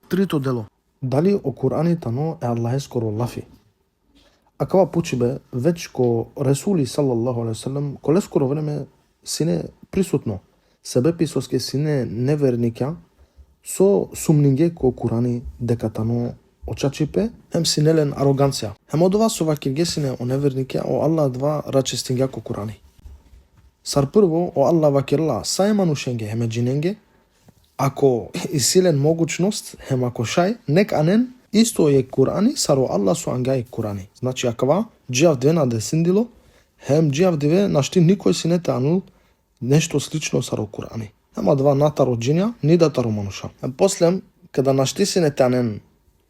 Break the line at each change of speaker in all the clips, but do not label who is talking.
Трито дело. Дали о Кур'ани тано е Аллахескоро лафи? Акава почибе веќе ко Ресули салаллаху алейхи салам коле скоро време сине присутно. Себепи соске сине неверника со сумнинге ко Кур'ани дека тано очачипе хем синелен ароганција. Хем одова со вакирге сине о невернике о Аллах два рачестинга ко Кур'ани. Сар прво о Аллах вакирла сај манушенге хеме джиненге, ако и силен могучност хем ако шај нек анен исто е Кур'ани саро Аллах со ангај Кур'ани. Значи акава джиав две на десиндило хем джиав две нашти никој си не танул нешто слично саро Кур'ани. Хема два натаро джинја ни да таро мануша. После када нашти си не танен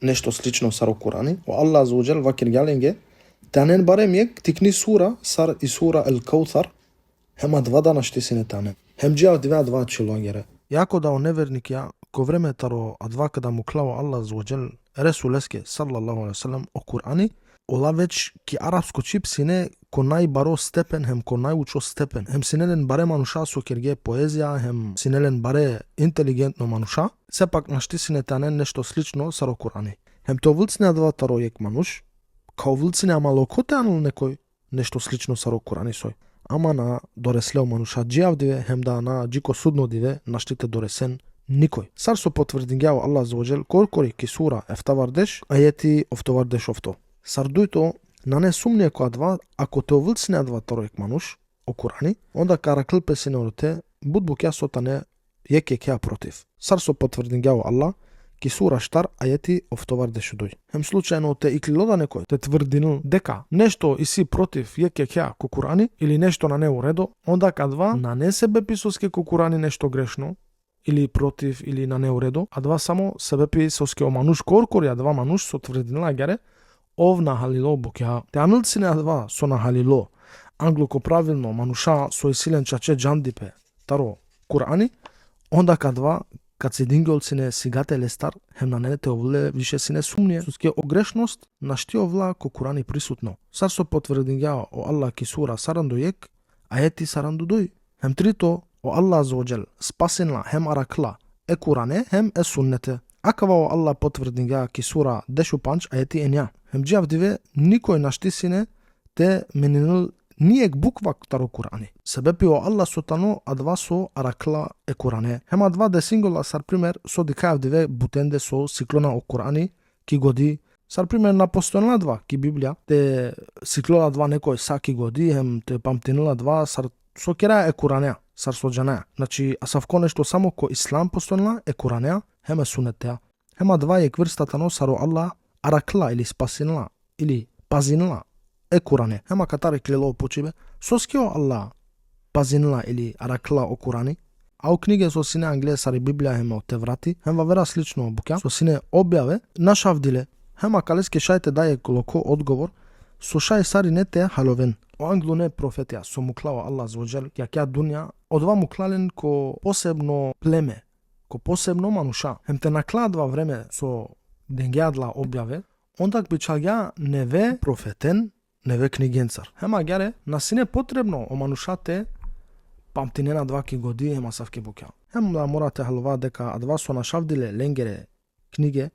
нешто слично саро Кур'ани о Аллах аззаваџел вакиргаленге танен барем јек тикни сура сар и сура ел Каутар хема два да нашти си не танен. Хем джиав два чилогере. Јако да о неверник ја ко време таро адва када му клао Аллах аззаваџел Ресулеске салаллаху алейхи салам о Кур'ани ола веќе ки арапско чип сине ко најбаро степен хем ко најучо степен. Хем синелен баре мануша со керге поезија, хем синелен баре интелигентно мануша, сепак нашти сине танен нешто слично саро Кур'ани. Хем то вилцне два таро јек мануш, као вилцне амало ко танул некој нешто слично саро Кур'ани сој. Ама на дореслео мануша джиав диве хем да на джико судно диве наштите доресен никој. Сар со потврдингјао Аллах аззаваџел коркори ки сура ефтавардеш ајети офтовардеш офто. Сар дујто на не сумние која два ако те овилцне два таројек мануш о Кур'ани, онда каракл песине ороте будбукја сотане јекекја против. Сар со потврдингјао Аллах ки сура штар ајети офтовардеш дој. Хем случајно те иклилода некој те тврдинил дека нешто и си против јекекја ко Кур'ани или нешто на не уредо, онда кадва на не себе писоске ко Кур'ани нешто грешно или против или на неуредо, а два само себепи соске о мануш коркори, а два мануш со тврдинила гере ов на халило букја. Те амилци не два со на халило, англуко правилно мануша со силен чаче джандипе, таро Кур'ани, онда кадва кад се динголци сигате лестар, хем на нете овле више сине сумние, соске о грешност на шти овла ко Кур'ани присутно. Сар со потврдингја о Аллах ки сура саранду јек, ајети саранду дој. Хем трито о Аллах аззаваџел спасинла хем аракла е Кур'ане хем е суннете. Акава о Аллах потврдингја ки сура дешу панч ајети енја. Хем джиав диве никој нашти сине те менинил нијек буква таро Кур'ани. Себепи о Аллах сотано адва со аракла е Кур'ане. Хема два десингола сар пример со дикаев диве бутенде со сиклона о Кур'ани ки годи. Сар пример на постојнала два ки Библија те сиклола два некој саки годи хем те памтинила два сар со кера е Кур'анеа. Сар со джанеа. Значи, асавко нешто само ко ислам постојнала е Кур'анеа, хема сунетеа. Хема два е кврстатано саро Аллах аракла или спасинала или пазинала е Кур'ане. Хема катаре клело почибе. Соскео Аллах пазинала или аракла о Кур'ани. А у книге со сине англе сари Библија хема о Теврати, хема вера слично букја, со сине објаве нашавдиле. Хема калеске шајте даје колоко одговор, со шај сари не те халовен. О англу не профетија, со му клао Аллах аззаваџел, ја кја дунја, одва му клален ко посебно племе, ко посебно мануша. Хем те накладва време со денгјадла објаве, ондак бичаѓа неве профетен, неве книгенцар. Хема гјаре, на сине потребно о манушате памтинена два ки годи хема савки букја. Хем да морате халова дека адва со нашавдиле ленгере книге,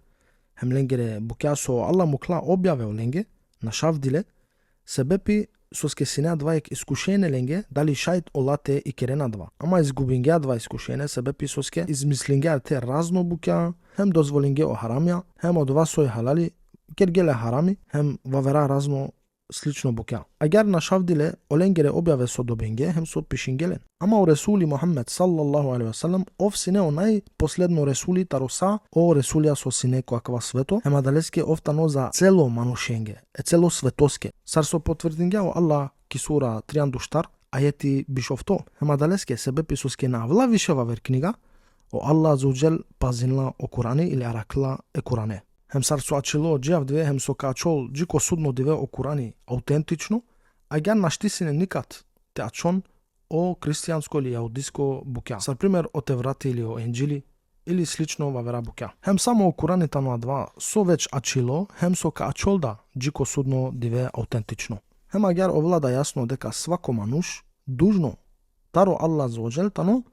хем ленгере букја со Аллах му кла објаве о ленге, нашавдиле, себепи соске сине два ек искушене ленге, дали шајт олате и керена два. Ама изгубинге два искушене, себепи соске измислинге те разно букја, хем дозволинге о харамја, хем од два сој халали, кергеле харами, хем вавера разно слично букја. Агар нашавдиле оленгере објаве со добинге, хем со пишингелен. Ама о Ресули Мухаммед салаллаху алейхи ва салам, ов сине о најпоследно Ресули тароса, о Ресулија со сине коаква свето, хема далеске офтано за цело манушенге, е цело светоске. Сар со потврдингја о Аллах ки сура триандуштар, ајети бишовто, хема далеске себепи соске на вла вишева вер книга, о Аллах аззаваџел пазинла о Кур'ани или аракла е Кур'ане. Хем сар со ачило джиав диве, хем со качол джико судно диве о Кур'ани аутентично, а гјан нашти сине никат те ачон о христијанско или јаудиско букја. Сар пример о Теврати или о Енџили или слично во вера букја. Хем само о Кур'ани таноа два со веќе ачило, хем со качол да джико судно диве аутентично. Хем агар овлада јасно дека свако мануш дужно таро Аллах аззаваџел тано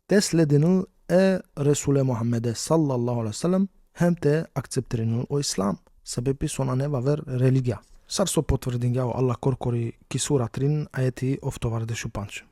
те слединил е Ресуле Мухаммеде салаллаху алейхи ва салам, hem te akceptirinul o islam, sebebi sona neva ver religija. Sar so potvrdinja o Allah korkori ki sura 3 ajeti oftovar de šupanč.